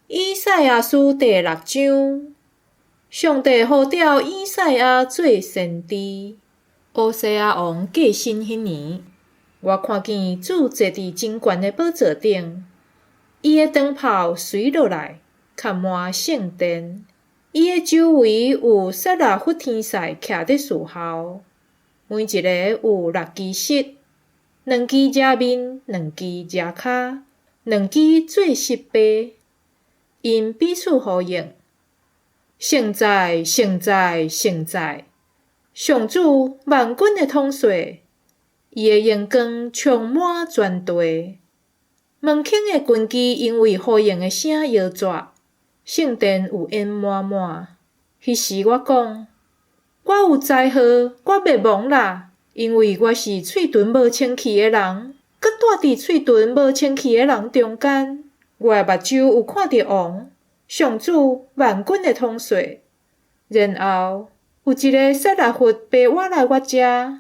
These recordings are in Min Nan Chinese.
以賽亞書第六章，上帝呼召以賽亞做先知。烏西亞王過身彼年，我看見主坐佇真懸的寶座頂，伊的長袍垂落來，崁滿聖殿。伊的周圍有撒拉弗天使徛咧侍候，每一个有六支翼，兩支遮面，兩支遮跤，兩支做翼飛。𪜶彼此呼應，聖哉，聖哉，聖哉！上主萬軍的統帥，伊的榮光充滿全地。門框的根基因為呼應的聲搖逝，聖殿有煙滿滿。彼時我講，我有災禍，我滅亡啦！因為我是喙唇無清氣的人，閣蹛佇喙唇無清氣的人中間。我的目睭有看著王，上主萬軍的統帥。然後有一个撒拉弗飛倚來我遮，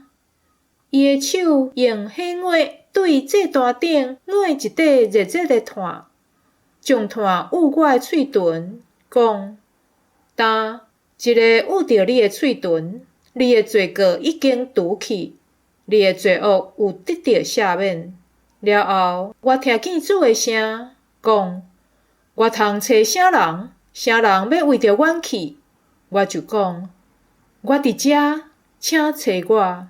伊的手用火鈪對祭壇頂鈪一塊熱熱的炭，將炭揤我的喙唇，講：擔，這个揤著你的喙唇，你的罪過已經除去，你的罪惡有得著赦免。了後，我聽見主的聲，講：我通揣啥人？啥人欲為著阮去？我就講：我佇遮，請差我。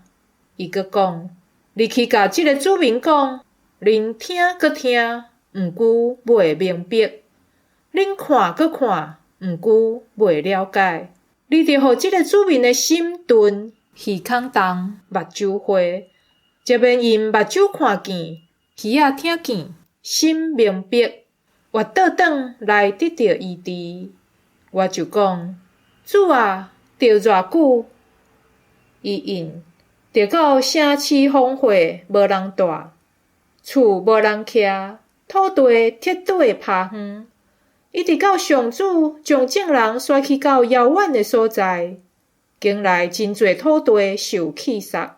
伊閣講：你去共這个子民講，恁聽閣聽，毋過袂明白；恁看閣看，毋過袂了解。你著予這个子民的心鈍，耳孔重，目睭花，才免𪜶目睭看見，耳仔聽見，心明白，會倒轉來得著醫治。我就講：主啊，著偌久？伊應：直到城市荒廢，無人蹛，厝無人徛，土地徹底拋荒，一直到上主將眾人徙去到遙遠的所在，境內真濟土地受棄殺，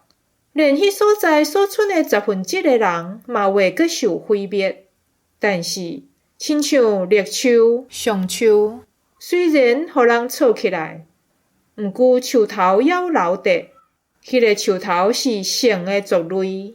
連彼所在所賰的十分之一的人嘛袂閣受毀滅。但是，親像綠樹、松樹，雖然予人鋤起來，毋過樹頭猶留著，彼个樹頭是聖的族類。